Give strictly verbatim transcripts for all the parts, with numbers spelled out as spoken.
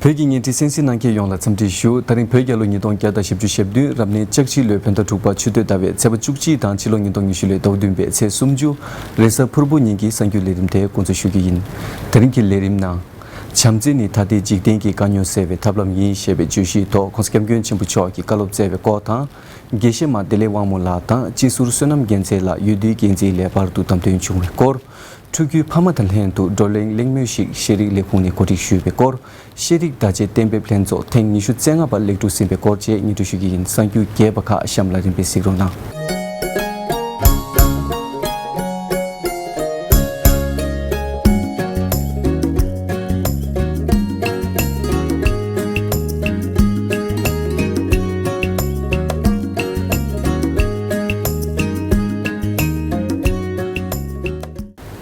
བོད་ཀྱི་བརྙན་འཕྲིན་གསན་གཟིགས་གནང་མཁན་ཡོངས་ལ་འཚམས་འདྲི་ཞུ། ད་རིང་བོད་རྒྱལ་ལོ་ཉིས་སྟོང་བརྒྱ་དང་བཞི་བཅུ་ཞེ་བདུན་རབ་གནས་ལྕགས་བྱི་ལོའི་བོད་ཟླ་དྲུག་པ་ཆུ་སྟོད་ཟླ་བའི་ཚེས་པ་བཅུ་གཅིག་དང་ཕྱི་ལོ་ཉིས་སྟོང་ཉི་ཤུ་ལོའི་ཟླ་བ་བདུན་པའི་ཚེས་སུམ་ཅུ། རེས་གཟའ་ཕུར་བུ་ཉིན་གྱི་གསར་འགྱུར་ལས་རིམ་དེ་འགོ་འཛུགས་ཞུ་རྒྱུ་ཡིན། ད་རིང་གི་ལས་རིམ་ནང་། བྱམས་བརྩེ་ནི་ད་ལྟའི་འཇིག་རྟེན་གྱི་དཀའ་རྙོག་སེལ་བའི་ཐབས་ལམ་ཡིན་ཞེས་པའི་བརྗོད་གཞིའི་ཐོག་༸གོང་ས་༸སྐྱབས་མགོན་ཆེན་པོ་མཆོག་གིས་བཀའ་སློབ་སྩལ་བའི་སྐོར་དང་། དགེ་བཤེས་མ་བདེ་ལེགས་དབང་མོ་ལགས་དང་སྤྱི་ཟུར་བསོད་ནམས་རྒྱལ་མཚན་ལགས་འོས་བསྡུའི་འགན་འཛིན་ལས་འཕར་དུ་བདམས་ཐོན་བྱུང་བའི་སྐོར། ཕྲུ་གུའི་ཕ་མ་དང་ལྷན་དུ་བགྲོ་གླེང་གླེང་མོལ་ཞིག་ཤེས་རིག་ལས་ཁུངས་ནས་གོ་སྒྲིག་ཞུས་པའི་སྐོར། ཤེས་རིག་བརྡ་ཆད་གཏན་འབེབས་ལྷན་ཚོགས་ཐེངས་ཉི་ཤུ་རྩ་ལྔ་པ་ལེགས་གྲུབ་ཟིན་པའི་སྐོར་བཅས་སྙན་སྒྲོན་ཞུ་རྒྱུ་ཡིན། གསར་འགྱུར་རྒྱས་པ་ཁག་གཤམ་ལ་རིམ་པས་གཟིགས་རོགས་གནང་།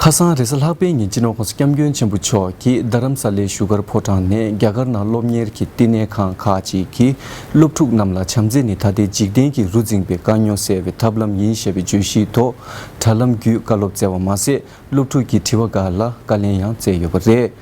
ཁ་སང་རེས་གཟའ་ལྷག་པའི་ཉིན་སྤྱི་ནོར་༸གོང་ས་༸སྐྱབས་མགོན་ཆེན་པོ་མཆོག་གིས་རྡ་རམ་ས་ལའི་བཞུགས་སྒར་ཕོ་བྲང་ནས་རྒྱ་གར་ནང་སློབ་གཉེར་གྱི་བསྟི་གནས་ཁང་ཁག་ཅིག་གི་སློབ་ཕྲུག་རྣམས་ལ་བྱམས་བརྩེ་ནི་ད་ལྟའི་འཇིག་རྟེན་གྱི་རུ་འཛིངས་པའི་དཀའ་རྙོག་སེལ་བའི་ཐབས་ལམ་ཡིན་ཞེས་པའི་བརྗོད་གཞིའི་ཐོག་དྲ་ལམ་བརྒྱུད་བཀའ་སློབ་སྩལ་བ་མ་ཟད། སློབ་ཕྲུག་གི་དྲི་བ་འགའ་ལ་བཀའ་ལན་ཡང་སྩལ་ཡོད་པ་རེད།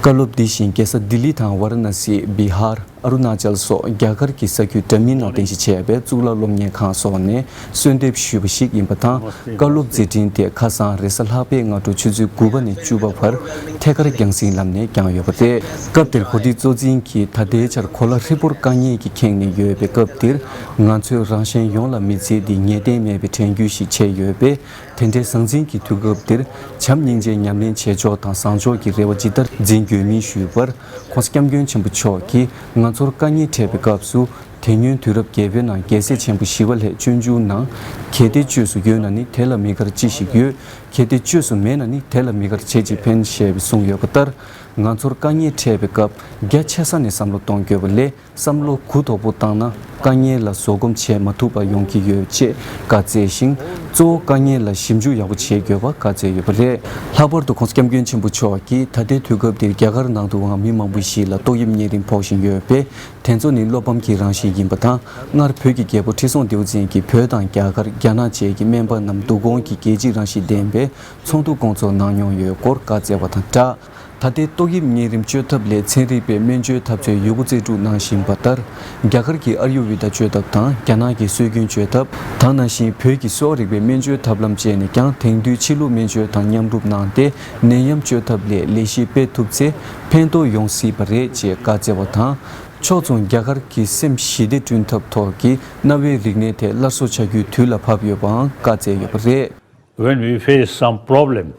བཀའ་སློབ་འདི་བཞིན་རྒྱལ་ས་ལྡི་ལི་དང་ཝཱ་ར་ཎ་སི། བི་ཧར། ཨ་རུ་ན་ཅལ་སོགས་རྒྱ་གར་གྱི་ས་ཁུལ་འདྲ་མིན་ནང་རྟེན་གཞི་བྱས་པའི་གཙུག་ལག་སློབ་གཉེར་ཁང་སོགས་ནས་གསོལ་འདེབས་ཞུས་པ་ཞིག་ཡིན་པ་དང་། བཀའ་སློབ་མཛད་འཕྲིན་དེ་ཁ་སང་རེས་གཟའ་ལྷག་པའི་སྔ་དྲོ་ཆུ་ཚོད་དགུ་པ་ནས་བཅུ་པ་བར་ཐད་ཀར་རྒྱང་སྲིང་ལམ་ནས་བསྐྱངས་ཡོད་པ་རེད། སྐབས་དེར་གོ་སྒྲིག་གཙོ་འཛིན་གྱིས་ད་ལྟའི་ཆར་གོ་ལ་ཧྲིལ་པོར་དཀའ་ངལ་གྱིས་ཁེངས་ནས་ཡོད་པའི་སྐབས་འདིར། ང་ཚོས་རང་གཞན་ཡོངས་ལ་མི་ཚེ་འདི་ངེས་གཏན་མེད་པའི་དྲན་སྐུལ་ཞིག་བྱས་ཡོད་པས། དེ་འདྲའི་ཟང་ཟིང་གི་དུས་སྐབས་འདིར། བྱམས་སྙིང་རྗེའི་ཉམས་ལེན་བྱེད་ཕྱོགས་དང་བཟང་ཕྱོགས་ཀྱི་རེ་བ་ཇི་ལྟར་འཛིན་དགོས་མིན་ཞུས་པར། ༸གོང་ས་༸སྐྱབས་མགོན་ཆེན་པོ་མཆོག་གིས་ང་ཚོར་དཀའ་ངལ་འཕྲད་པའི་སྐབས་སུ། དེ་སྔོན་དུས་རབས་བརྒྱད་པའི་ནང་རྒྱལ་སྲས་ཆེན་པོ་ཞི་བ་ལྷས་སྤྱོད་འཇུག་ནང་། གལ་ཏེ་བཅོས་སུ་ཡོད་ན་ནི་དེ་ལ་མི་དགར་ཅི་ཞིག་ཡོད། གལ་ཏེ་བཅོས་སུ་མེད་ན་ནི་དེ་ལ་མི་དགར་བྱས་ཅི་ཕན་ཞེས་གསུངས་ཡོད་པ་ལྟར། ང་ཚོར་དཀའ་ངལ་འཕྲད་པའི་སྐབས་རྒྱ་ཆེ་ས་ནས་བསམ་བློ་གཏོང་དགོས་པ་ལས། བསམ་བློ་གུ་དོག་པོ་བཏང་ན་དཀའ་ངལ་ལ་བཟོད་སྒོམ་བྱེད་མ་ཐུབ་པ་ཡོང་གི་ཡོད་ཅེས་བཀའ་སྩལ་ཞིང་། གཙོ་བོ་དཀའ་ངལ་ལ་ཞིབ་འཇུག་ཡག་པོ་བྱེད་དགོས་པ་བཀའ་སྩལ་ཡོད་པ་རེད། ལྷག་པར་དུ་༸གོང་ས་༸སྐྱབས་མགོན་ཆེན་པོ་མཆོག་གིས་ད་ལྟའི་དུས་སྐབས་འདིར་རྒྱ་གར་ནང་དུའང་མི་མང་པོ་ཞིག་ལ་ཏོག་དབྱིབས་གཉན་རིམས་ཕོག་བཞིན་ཡོད་པས། དེ་ཚོ་ནི་བློ་ཕམ་གྱི་རང་བཞིན་ཡིན་པ་དང་། སྔར་བོད་ཀྱི་རྒྱལ་པོ་ཁྲི་སྲོང་ལྡེའུ་བཙན་གྱིས་བོད་དང་རྒྱ་གར་རྒྱ་ནག་བཅས་ཀྱི་སྨན་པ་རྣམས་བསྡུ་སྐོང་གིས་རྒྱལ་སྤྱིའི་རང་བཞིན་ལྡན་པའི་ཚོགས་འདུ་བསྐོང་ཚོགས་གནང་མྱོང་ཡོད་སྐོར་བཀའ་སྩལ་བ་དང་སྦྲགས། ད་ལྟའི་ཏོག་དབྱིབས་གཉན་རིམས་བཅོས་ཐབས་ལས་ཚན་རིག་པའི་སྨན་བཅོས་ཐབས་ཚུལ་ཡོད་རྒུ་རྩལ་སྤྲུགས་གནང་བཞིན་པ་ལྟར། རྒྱ་གར་གྱི་ཨར་ཡུ་ཝེ་ད་བཅོས་ཐབས་དང་རྒྱ་ནག་གི་སྲོལ་རྒྱུན་བཅོས་ཐབས་དང་། ནང་བཞིན་བོད་ཀྱི་གསོ་བ་རིག་པའི་སྨན་བཅོས་ཐབས་ལམ་བཅས་ནས་ཀྱང་དེང་དུས་ཕྱི་ལུགས་སྨན་བཅོས་དང་མཉམ་རུབ་གནང་སྟེ། ནད་ཡམས་བཅོས་ཐབས་ལས་ལས་གཞི་སྤེལ་ཐུབ་ཚེ་ཕན་ཐོགས་ཡོང་སྲིད་པ་རེད་ཅེས་བཀའ་སྩལ་བ་དང་། ཕྱོགས་མཚུངས་རྒྱ་གར་གྱི་སེམས་ཞི་བདེ་བསྐྲུན་ཐབས་ཐོག་གི་གནའ་བོའི་རིག་གནས་ཐད་སླར་གསོ་བྱ་རྒྱུའི་དུས་ལ་བབ་ཡོད་པའང་བཀའ་སྩལ་ཡོད་པ་རེད། When we face some problem,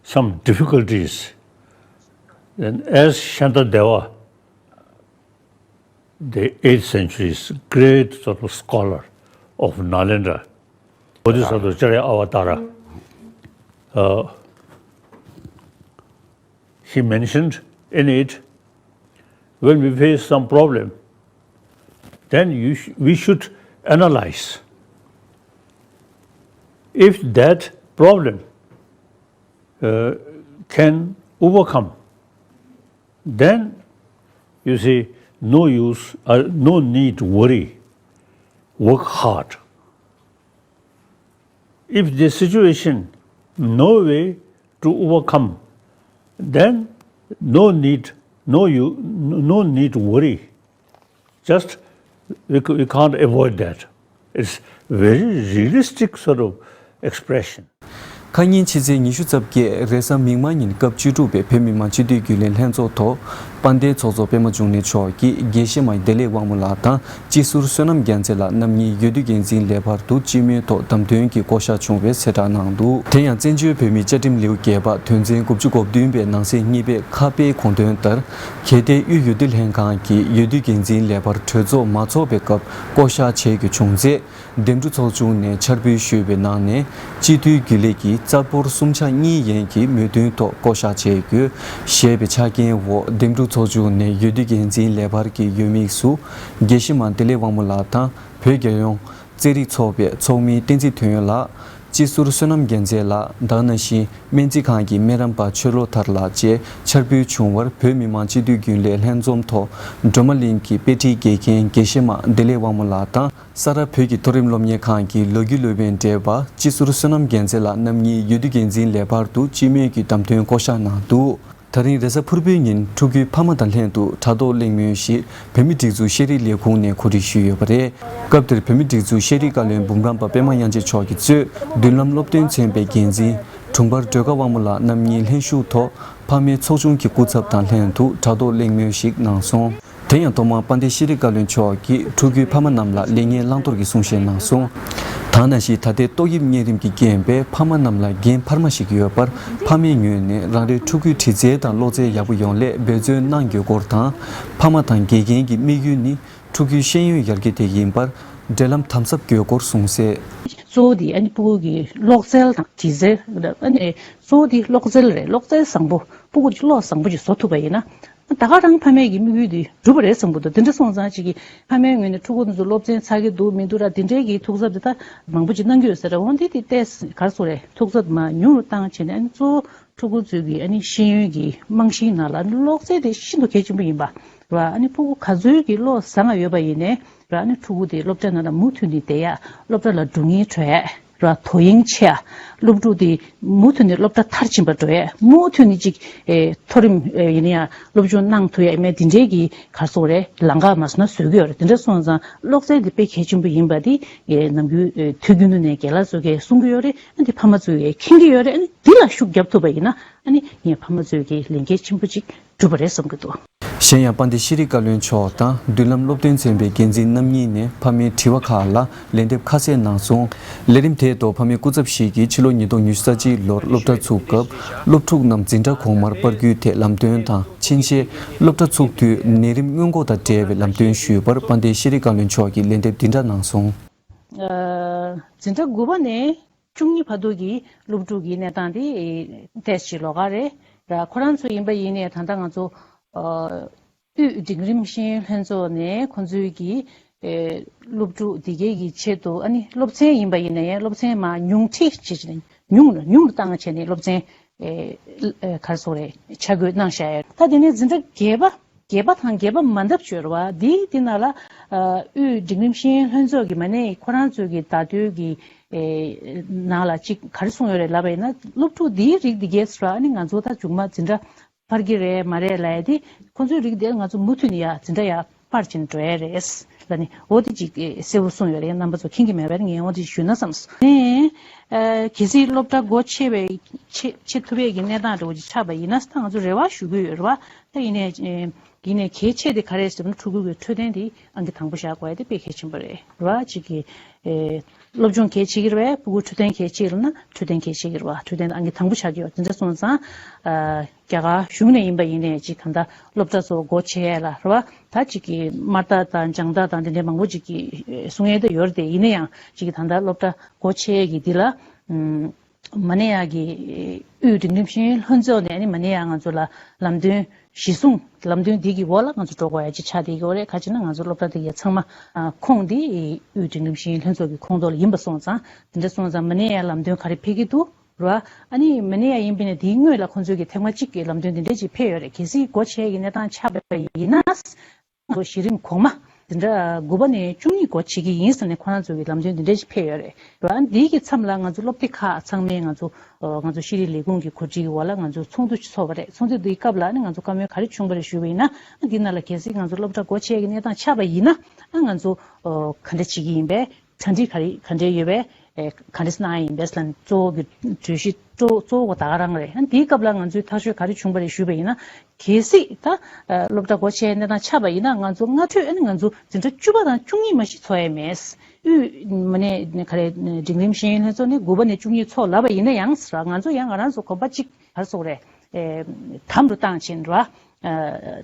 some difficulties, then as Shantideva, the eighth century's great sort of scholar of Nalanda, Bodhisattva Charya Avatara, uh, he mentioned in it, when we face some problem, then you sh- we should analyze if that problem uh, can overcome, then you see, no use, uh, no need worry, work hard. If the situation no way to overcome, then no need, no you, no need worry. Just we, c- we can't avoid that. It's very realistic sort of expression. ཁ་ཉིན་ཕྱི་ཚེས་ཉི་ཤུ་རྩ་བརྒྱད་རེས་གཟའ་མིག་དམར་ཉིན་སྐབས་བཅུ་དྲུག་པའི་བོད་མི་མང་སྤྱི་འཐུས་རྒྱུན་ལས་ལྷན་ཚོགས་ཐོག་དཔལ་ལྡན་ཚོགས་གཙོ་པད་མ་འབྱུང་གནས་མཆོག་གིས་དགེ་བཤེས་མ་བདེ་ལེགས་དབང་མོ་ལགས་དང་། སྤྱི་ཟུར་བསོད་ནམས་རྒྱལ་མཚན་ལགས་རྣམ་གཉིས་འོས་བསྡུ་འགན་འཛིན་ལས་འཕར་དུ་སྤྱི་མོས་ཐོག་བདམས་ཐོན་གྱི་བསྐོ་བཞག་བྱུང་བའི་གསལ་བསྒྲགས་གནང་འདུག་དེ་ཡང་བཙན་བྱོལ་བོད་མིའི་བཅའ་ཁྲིམས་ལེའུ་བརྒྱད་པ་དོན་ཚན་དགུ་བཅུ་གོ་བདུན་པའི་ནང་གསེས་གཉིས་པའི་ཁ་དཔེའི་དགོངས་དོན་ལྟར། གལ་ཏེ་དབུས་འོས་བསྡུ་ལྷན་ཁང་གིས་འོས་བསྡུ་འགན་འཛིན་ལས་འཕར་གྲོས་ཚོགས་མ་ཚོགས་པའི་སྐབས་བསྐོ་བཞག་བྱེད་དགོས་བྱུང་ཚེ། འདེམས་སྒྲུག་ཚོགས་ཆུང་ནས་འཆར་འབུལ་ཞུས་པའི་ནང་ནས་སྤྱི་འཐུས་རྒྱུན་ལས་ཀྱི་རྩ་འབོར་གསུམ་ཆ་གཉིས་ཡན་གྱི་མོས་མཐུན་ཐོག་བསྐོ་བཞག་བྱེད་དགོས་ཞེས་པའི་ཆ་རྐྱེན་འོག་འདེམས་སྒྲུག་ཚོགས་ཆུང་ནས་འོས་བསྡུ་འགན་འཛིན་ལས་འཕར་གྱི་འོས་མིང་སུ་དགེ་བཤེས་མ་བདེ་ལེགས་དབང་མོ་ལགས་དང་། བོད་རྒྱལ་ཡོངས་རྩེད་རིགས་ཚོགས་པའི་ཚོགས་མི་བསྟན་འཛིན་དོན་ཡོད་ལགས། སྤྱི་ཟུར་བསོད་ནམས་རྒྱལ་མཚན་ལགས་དང་། ནང་བཞིན་སྨན་རྩིས་ཁང་གི་སྨན་རམས་པ་ཆོས་བློ་ཐར་ལགས་བཅས་འཆར་འབུལ་བྱུང་བར། བོད་མི་མང་སྤྱི་འཐུས་རྒྱུན་ལས་ལྷན་འཛོམས་ཐོག་སྒྲོལ་མ་གླིང་གི་དཔེ་ཁྲིད་དགེ་རྒན་དགེ་བཤེས་མ་བདེ་ལེགས་དབང་མོ་ལགས་དང་། ས་རཱ་བོད་ཀྱི་མཐོ་རིམ་སློབ་གཉེར་ཁང་གི་ལོ་རྒྱུས་སློབ་དཔོན་བགྲེས་པ་སྤྱི་ཟུར་བསོད་ནམས་རྒྱལ་མཚན་ལགས་རྣམ་གཉིས་འོས་བསྡུ་འགན་འཛིན་ལས་འཕར་དུ་སྤྱི་མོས་ཀྱིས་བདམས་ཐོན་བསྐོ་བཞག་གནང་འདུག་ད་རིང་རེས་གཟའ་ཕུར་བུའི་ཉིན་ཕྲུ་གུའི་ཕ་མ་དང་ལྷན་དུ་དྲ་ཐོག་གླེང་མོལ་ཞིག་བོད་མིའི་སྒྲིག་འཛུགས་ཤེས་རིག་ལས་ཁུངས་ནས་གོ་སྒྲིག་ཞུས་ཡོད་པ་རེད། སྐབས་དེར་བོད་མིའི་སྒྲིག་འཛུགས་ཤེས་རིག་བཀའ་བློན་འབུམ་རམས་པ་པད་མ་དབྱངས་ཅན་མཆོག་གིས་གཙོས་མདུན་ལམ་སློབ་སྟོན་ཚན་པའི་འགན་འཛིན་དྲུང་འཕར་སྒྲོལ་དཀར་དབང་མོ་ལགས་རྣམ་གཉིས་ལྷན་ཞུགས་ཐོག་ཕ་མའི་ཚོགས་ཆུང་གི་སྐུ་ཚབ་དང་ལྷན་དུ་དྲ་ཐོག་གླེང་མོལ་ཞིག་གནང་སོང་། དེ་ཡང་ཐོག་མར་དཔལ་ལྡན་ཤེས་རིག་བཀའ་བློན་མཆོག་གིས་ཕྲུ་གུའི་ཕ་མ་རྣམས་ལ་ལེགས་ཉེས་བླང་དོར་གྱི་གསུང་བཤད་གནང་སོང་། ད་ནང་བཞིན་ད་ལྟའི་ཏོག་དབྱིབས་གཉན་རིམས་ཀྱི་རྐྱེན་པས་ཕ་མ་རྣམས་ལ་འགན་འཕར་མ་ཞིག་ཡོད་པར། ཕ་མའི་ངོས་ནས་རང་རེའི་ཕྲུ་གུའི་འདྲི་རྩལ་དང་ཀློག་རྩལ་ཡག་པོ་ཡོང་སླད་འབད་བརྩོན་གནང་དགོས་སྐོར་དང་། ཕ་མ་དང་དགེ་རྒན་གྱི་དམིགས་ཡུལ་ནི་ཕྲུ་གུའི་ཤེས་ཡོན་ཡར་རྒྱས་དེ་ཡིན་པར་འབྲེལ་ལམ་དམ་ཟབ་དགོས་སྐོར་གསུངས་གསལ། གཙོ་བོ་དེ་ཨ་ནི་ཕྲུ་གུ་གི་ཀློག་རྩལ་དང་འདྲི་རྩལ། ཨ་ནི་གཙོ་བོ་དེ་ཀློག་རྩལ་རེད། ཀློག་རྩལ་བཟང་པོ་ཕྲུ་གུ་གི་བློ་བཟང་པོ་ཞིག་བཟོ་ཐུབ་པ་ཡིན་ན། ད་ག་རང་ཕ་མའི་གི་དམིགས་ཡུལ་དེ་འགྲུབ་པ་རེད་བསམ་གི་འདུག་དེ་འདྲ་སོང་ཙང་ཅིག་གི་ཕ་མའི་ངོས་ནས་ཕྲུ་གུ་ཚོ་སློབ་ཚན་ཚར་གི་འདུག་མི་འདུག་ར་དེ་འདྲའི་གི་ཐུགས་འཚབ་དེ་ད་མང་པོ་ཅིག་གནང་གི་ཡོད་ས་རེད། འོ་འདི་དེ་ཏོག་ཙམ་ག་རེ་ཟེར་དགོས་རེད། ཐུགས་འཚབ་མར་ཉུང་རུ་བཏང་བྱས་ནས། ཨ་ནི་གཙོ་བོ་ཕྲུ་གུ་ཚོའི་གི་ཨ་ནི་ཤེས་ཡོན་གྱི་རྨང་གཞིའི་ནང་ལ་ཨ་ནི་ཀློག་རྩལ་དེ་ཤིན་ཏུ་གལ་ཆེན་པོ་ཡིན་པ་ར། ཨ་ནི་ཕྲུ་གུ་ག་ཚོད་ཀྱི་བློ་བཟང་ང་ཡོད་པ་ཡིན་ནའི་ར། ཨ་ནི་ཕྲུ་གུ་དེ་སློབ་གྲྭ་ནང་ལ་མུ་མཐུད་ནས་བསྡད་ཡ། སློབ་གྲྭ་ལ་འགྲོ་སྙིང་བྲོ་ཡ། ར་དོ་དབྱིངས་ཆེ་ཡ། སློབ་ཕྲུག་དེ་མུ་མཐུད་ནས་སློབ་གྲྭ་མཐར་ཕྱིན་པ་འགྲོ་ཡ། མུ་མཐུད་ནས་ཅིག་ཨེ་མཐོ་རིམ་ཨེ་ཡིན་ན་ཡང་སློབ་སྦྱོང་གནང་ཐུབ་ཡ་མེད་དེ་འདྲའི་གི་ག་རེ་ཟེར་དགོས་རེད། ལམ་ཁ་མ་བཟོ་ན་བཟོ་གི་ཡོད་རེད། དེ་འདྲ་སོང་ཙང་ཀློག་རྩལ་འདི་དཔེ་གལ་ཆེན་པོ་ཡིན་པ་འདི་ཨེ་ནམ་རྒྱུན་ཨེ་དུས་རྒྱུན་དུ་ནས་རྒན་ལགས་ཚོ་གིས་གསུང་གི་ཡོད་རེད། ཨ་འདི་ཕ་མ་ཚོས་ཀྱིས་མཁྱེན་གྱི་ཡོད་རེད། ཨ་ནི་འདི་ལ་ཤུགས་རྒྱབ་ཐུབ་པ་ཡིན་ན་ཨ་ནི་ངས་ཕ་མ་ཚོས་ཀྱིས་ལས་འགན་ཆེན་པོ་ཅིག་གྲུབ་པ་རེད་བསམ་གྱི་འདུག་གཞན་ཡང་དཔལ་ལྡན་ཤེས་རིག་བཀའ་བློན་མཆོག་དང་མདུན་ལམ་སློབ་སྟོན་ཚན་པའི་འགན་འཛིན་རྣམ་གཉིས་ནས་ཕ་མའི་དྲི་བ་ཁག་ལ་ལན་འདེབས་ཁ་གསལ་གནང་སོང་། ལས་རིམ་དེའི་ཐོག་ཕ་མའི་སྐུ་ཚབ་ཞིག་གིས་ཕྱི་ལོ་ཉིས་སྟོང་ཉི་ཤུ་རྩ་གཅིག་ལོར་སློབ་གྲྭ་ཚུགས་སྐབས་སློབ་ཕྲུག་རྣམས་འཛིན་གྲྭ་གོང་མར་སྤར་རྒྱུའི་ཐད་ལམ་སྟོན་དང་། ཕྱིན་ཆད་སློབ་གྲྭ་ཚུགས་དུས་ནད་རིམས་སྔོན་འགོག་དང་འབྲེལ་བའི་ལམ་སྟོན་ཞུས་པར་དཔལ་ལྡན་ཤེས་རིག་བཀའ་བློན་མཆོག་གིས་ལན་འདེབས་འདི་འདྲ་གནང་སོང་། ཨ། འཛིན་གྲྭ་དགུ་པ་ནས་བཅུ་གཉིས་བར་དུ་གི་སློབ་ཕྲུག་གི་གནས་སྟངས་དེ་ཏོག་ཙམ་ལོགས་ཀ་རེད། ཁོ་རང་ཚོ་ཡིན་པ་ཡིན་ནའི་ད་ལྟ་ང་ཚོ་ཨ་དབུས་འབྲིང་རིམ་ཤེས་ཡོན་ལྷན་ཚོགས་ནས་ཁོང་ཚོའི་གི་ཨེ་སློབ་ཕྲུག་དེ་གའི་གི་ཆེད་དུ། ཨ་ནི་སློབ་ཚན་ཡིན་པ་ཡིན་ནའི་སློབ་ཚན་མར་ཉུང་འཕྲི་བྱེད་ཀྱི་ཉུང་རུ་ཉུང་རུ་བཏང་བྱས་ནས་སློབ་ཚན་ཨེ་ཨེ་ག་རེ་ཟེར་དགོས་རེད། ཆ་བགོས་གནང་བཞག་ཡོད། ད་དེ་ནས་འཛིན་གྲྭ་བརྒྱད་པ། བརྒྱད་པ་དང་བརྒྱད་པ་མ་འདབ་ཅིག་ཡོད་རེད་བ། འདིའི་འདི་ནང་ལ་ཨ་དབུས་འབྲིང་རིམ་ཤེས་ཡོན་ལྷན་ཚོགས་ཀྱི་མ་ཎི་ཁོ་རང་ཚོའི་གི་བརྡ་དོན་གྱི་ཨེ་ནང་ལ་ཅིག་ག་རེ་གསུངས་ཡོད་རེད་ལབ་པ་ཡིན་ན། སློབ་ཕྲུག་འདིའི་རིགས་འདི་གས་ར། ཨ་ནི་ང་ཚོ་ད་མཇུག་མ་འཛིན་གྲྭ་སྤར་གྱི་རེད་མ་རེད་ལབ་ཡ་དེ། ཁོ་ཚོའི་རིགས་འདི་ང་ཚོ་མུ་མཐུད་ནས་ཡ་འཛིན་གྲྭ་ཡ་སྤར་བྱས་ནས་འགྲོ་ཡ་རེད་ལབ་ནས། འོ་དེ་ཅིག་གསལ་པོ་གསུངས་ཡོད་རེད། རྣམ་པ་ཚོ་མཁྱེན་གྱི་མེད་པས་ངས་འོ་དེ་ཞུས་ན་བསམས་སོང་། ནས་ཨ་གལ་སྲིད་སློབ་གྲྭ་སྒོ་ཕྱེ་བའི་ཕྱེ་ཕྱེ་ཐུབ་པའི་གི་གནས་སྟངས་འདྲ་བོ་ཅིག་ཆགས་པ་ཡིན་ན། ད་ང་ཚོ་རེ་བ་ཞུ་གི་ཡོད་རེད་བ། ད་ཡིན་ནའི་ཨེ་ཡིན་ནའི་གལ་ཆེ་དེ་ག་རེ་ཟེར་ན། ཕྲུ་གུ་གི་འཕྲོད་བསྟེན་དེ་ཨང་ཀི་དང་པོ་བཞག་དགོས་ཡ་དེ་དཔེ་གལ་ཆེན་པོ་རེད་བ། གཅིག་གི་ཨེ་སློབ་སྦྱོང་གལ་ཆེ་གི་རེད་བས། ཕྲུ་གུ་འཕྲོད་བསྟེན་གལ་ཆེ་རེད་ན་འཕྲོད་བསྟེན་གལ་ཆེ་གི་རེད་བ། འཕྲོད་བསྟེན་ཨང་ཀི་དང་པོ་ཆགས་ཀྱི་ཡོད། དེ་འདྲ་སོང་ཙང་ཨ་རྒྱ་གར་གཞུང་ནས་ཡིན་པ་ཡིན་ནའི་ཅིག་ད་ལྟ་སློབ་གྲྭ་ཚོ་སྒོ་ཕྱེ་ཡ་ལ་རེད་བ། ད་ཅིག་གི་དམར་རྟགས་དང་ལྗང་རྟགས་དང་དེ་འདྲའི་མང་པོ་ཅིག་གི་ཨེ་གསུང་ཡ་དེ་ཡོད་རེད་དེ། ཡིན་ན་ཡང་ཅིག་གི་ད་ལྟ་སློབ་གྲྭ་སྒོ་ཕྱེ་ཡ་གི་འདི་ལ་ཨམ། མ་ཎི་ཡ་གི་དབུས་འབྲིང་རིམ་ཤེས་ཡོན་ལྷན་ཚོགས་ནས་ཨ་ནི་མ་ཎི་ཡ་ང་ཚོ་ལ་ལམ་སྟོན་གཞི་བཟུང་། ལམ་སྟོན་འདི་གི་འོག་ལ་ང་ཚོ་འགྲོ་དགོས་ཡ་ཅིག་ཆགས་བསྡད་ཀྱི་ཡོད་རེད། ག་ཅི་ན་ང་ཚོ་སློབ་གྲྭ་འདི་གའི་ཚང་མ་ཨ་ཁོངས་འདི་དབུས་འབྲིང་རིམ་ཤེས་ཡོན་ལྷན་ཚོགས་ཀྱི་ཁོངས་གཏོགས་ལ་ཡིན་པ་སོང་ཙང་། དེ་འདྲ་སོང་ཙང་མ་ཎི་ཡ་ལམ་སྟོན་ག་རེ་ཕེབས་ཀྱི་འདུག་ར། ཨ་ནི་མ་ཎི་ཡ་ཡིན་པ་ཡིན་ན་དེའི་སྔོན་ལ་ཁོང་ཚོས་ཀྱི་ཐེངས་མ་གཅིག་གི་ལམ་སྟོན་འདི་འདྲ་ཅིག་ཕེབས་ཡོད་རེད། གལ་སྲིད་སྒོ་ཕྱེ་ཡ་གི་གནས་སྟངས་ཆགས་པ་ཡིན་ན། ང་ཚོ་གཞི་རིམ་གོང་མ་འཛིན་གྲྭ་དགུ་པ་ནས་བཅུ་གཉིས་སྒོ་ཕྱེ་གི་ཡིན་ཟེར་ནས་ཁོ་རང་ཚོ་གི་ལམ་སྟོན་འདི་འདྲ་ཞིག་ཕེབས་ཡོད་རེད། ར་འདིའི་གི་མཚམས་ལ་ང་ཚོ་སློབ་སྡེ་ཁག་ཚང་མས་ང་ཚོ་ང་ཚོ་ཤེས་རིག་ལས་ཁུངས་ཀྱི་གོ་སྒྲིག་གི་འོག་ལ་ང་ཚོ་ཚོགས་འདུ་ཞིག་ཚོགས་པ་རེད། ཚོགས་འདུ་འདིའི་སྐབས་ལ་ནི་ང་ཚོ་བཀའ་མོལ་ག་རེ་བྱུང་བ་རེད་ཞུས་པ་ཡིན་ན། འདི་ནང་ལ་གལ་སྲིད་ང་ཚོ་སློབ་གྲྭ་སྒོ་ཕྱེ་གི་གནས་སྟངས་ཆགས་པ་ཡིན་ན། ང་ཚོ་ག་འདྲ་བྱེད་ཀྱི་ཡིན་པས། གྲ་སྒྲིག་ག་རེ་ག་འདྲ་ཡོད་པས། ཨེ་ག་འདྲ་གནང་ཡ་ཡིན་པས་ལབ་ནས་གཙོ་བོ་གི་གྲོས་གཞི་གཙོ་གཙོ་བོ་ད་ག་རང་རེད། ཨ་འདིའི་སྐབས་ལ་ང་ཚོས་ཐག་གཅོད་ག་རེ་བྱུང་བ་རེད་ཞུས་པ་ཡིན་ན། གལ་སྲིད་ད་ཨ་སློབ་གྲྭ་སྒོ་ཕྱེ་གནས་སྟངས་ཆགས་པ་ཡིན་ན། ང་ཚོ་སྔ་འཕྲོས་ཨ་ནི་ང་ཚོ་འཛིན་གྲྭ་བཅུ་པ་དང་བཅུ་གཉིས་མ་གཞི་ཚོགས་ཡ་མེད། དབུས་མ་ཎི་ག་རེ་འབྲིང་རིམ་ཤེས་ཡོན་ལྷན་ཚོགས་ནས་དགུ་པ་ནས་བཅུ་གཉིས་ཚོགས་ལབ་པ་ཡིན་ན་ཡང་ཟེར། ང་ཚོ་ཡང་ང་རང་ཚོ་གོམ་པ་གཅིག་ག་རེ་ཟེར་དགོས་རེད། ཨེ་དམ་རུ་བཏང་བྱས་ནས་ར། ཨ་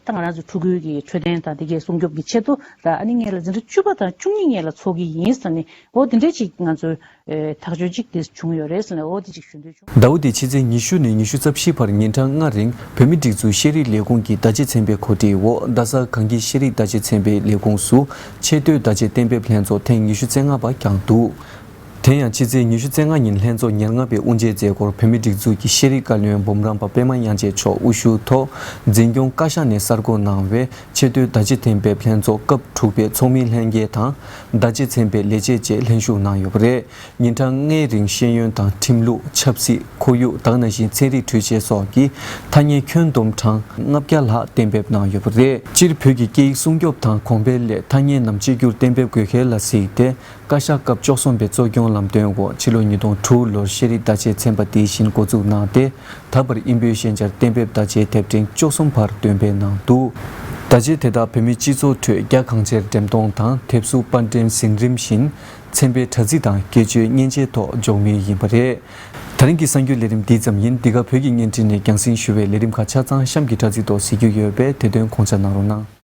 ད་ང་རང་ཚོ་ཕྲུ་གུའི་གི་འཕྲོད་བསྟེན་དང་དེ་གའི་སྲུང་སྐྱོབ་ཀྱི་ཆེད་དུ་ར། ཨ་ནི་སྔོན་ལ་འཛིན་གྲྭ་བཅུ་པ་དང་བཅུ་གཉིས་སྔོན་ལ་ཚོགས་ཀྱི་ཡིན་ཟེར་ནས། འོ་དེ་འདྲ་ཅིག་ང་ཚོའི་ཨེ་ཐག་གཅོད་ཅིག་དེ་བྱུང་ཡོད་རེད་ཟེར་ནས། འོ་དེ་ཅིག་ཞུ་འདོད་བྱུང་། ཟླ་བ་འདིའི་ཕྱི་ཚེས་ཉི་ཤུ་ནས་ཉི་ཤུ་རྩ་བཞི་བར་ཉིན་གྲངས་ལྔ་རིང་བོད་མིའི་སྒྲིག་འཛུགས་ཤེས་རིག་ལས་ཁུངས་ཀྱི་བརྡ་ཆད་ཚན་པའི་གོ་སྒྲིག་འོག་རྡ་ས་གངས་སྐྱིད་ཤེས་རིག་བརྡ་ཆད་ཚན་པའི་ལས་ཁུངས་སུ་ཆེས་མཐོའི་བརྡ་ཆད་གཏན་འབེབས་ལྷན་ཚོགས་ཐེངས་ཉི་ཤུ་རྩ་ལྔ་པ་བསྐྱངས་འདུག་དེ་ཡང་ཕྱི་ཚེས་ཉི་ཤུ་རྩ་ལྔ་ཉིན་ལྷན་ཚོགས་ཉེར་ལྔ་པའི་དབུ་འབྱེད་མཛད་སྒོར་བོད་མིའི་སྒྲིག་འཛུགས་ཀྱི་ཤེས་རིག་བཀའ་བློན་འབུམ་རམས་པ་པད་མ་དབྱངས་ཅན་མཆོག་དབུ་བཞུགས་ཐོག་འཛིན་སྐྱོང་བཀའ་ཤག་ནས་གསར་འགོད་གནང་བའི་ཆེས་མཐོའི་བརྡ་ཆད་གཏན་འབེབས་ལྷན་ཚོགས་སྐབས་དྲུག་པའི་ཚོགས་མིའི་ལྷན་རྒྱས་དང་། བརྡ་ཆད་ཚན་པའི་ལས་བྱེད་བཅས་ལྷན་ཞུགས་གནང་ཡོད་པ་རེད། ཉིན་གྲངས་ལྔའི་རིང་ཤེས་ཡོན་དང་ཁྲིམས་ལུགས། ཆབ་སྲིད། ཁོར་ཡུག་དེ་ག་ནང་བཞིན་ཚན་རིག་འཕྲུལ་ཆས་སོགས་ཀྱི་ཐ་སྙད་ཁྱོན་བསྡོམས་གྲངས་ལྔ་བརྒྱ་ལྷག་གཏན་འབེབས་གནང་ཡོད་པ་རེད། སྤྱིར་བོད་ཀྱི་སྐད་ཡིག་སྲུང་སྐྱོབ་དང་གོང་འཕེལ་སླད་ཐ་སྙད་རྣམས་གཅིག་གྱུར་གཏན་འབེབས་དགོས་གལ་ལ་གཟིགས་ཏེ། བཀའ་ཤག་སྐབས་བཅུ་གསུམ་པའི་གཙོ་སྐྱོང་ལམ་སྟོན་འོག་ཕྱི་ལོ་ཉིས་སྟོང་དྲུག་ལོར་ཤེས་རིག་བརྡ་ཆད་ཚན་པ་དེ་བཞིན་འགོ་འཛུགས་གནང་སྟེ། ད་བར་དབྱིན་པོད་ཤན་སྦྱར་གཏན་འབེབས་བརྡ་ཆད་དེབ་ཕྲེང་བཅུ་གསུམ་བར་འདོན་སྤེལ་གནང་འདུག་བརྡ་ཆད་དེ་དག་བོད་མིའི་སྤྱི་ཚོགས་ཁྲོད་རྒྱ་གང་ཆེར་འགྲེམས་གཏོང་དང་དེབ་གཟུགས་པར་འགྲེམས་ཟིན་རིམ་བཞིན་ཚན་པའི་དྲ་ཚིགས་དང་སྐད་བརྗོད་མཉེན་ཆས་ཐོག་འཇོག་མུས་ཡིན་པ་རེད། ད་རིང་གི་གསར་འགྱུར་ལས་རིམ་འདི་ཙམ་ཡིན། འདི་ག་བོད་ཀྱི་བརྙན་འཕྲིན་ནས་རྒྱང་སྲིང་ཞུ་བའི་ལས་རིམ་ཁག་ཆ་ཚང་གཤམ་གྱི་དྲ་ཚིགས་ཐོག་གཟིགས་རྒྱུ་ཡོད་པས་དེ་དོན་དགོངས་འཇགས་གནང་རོགས་གནང་།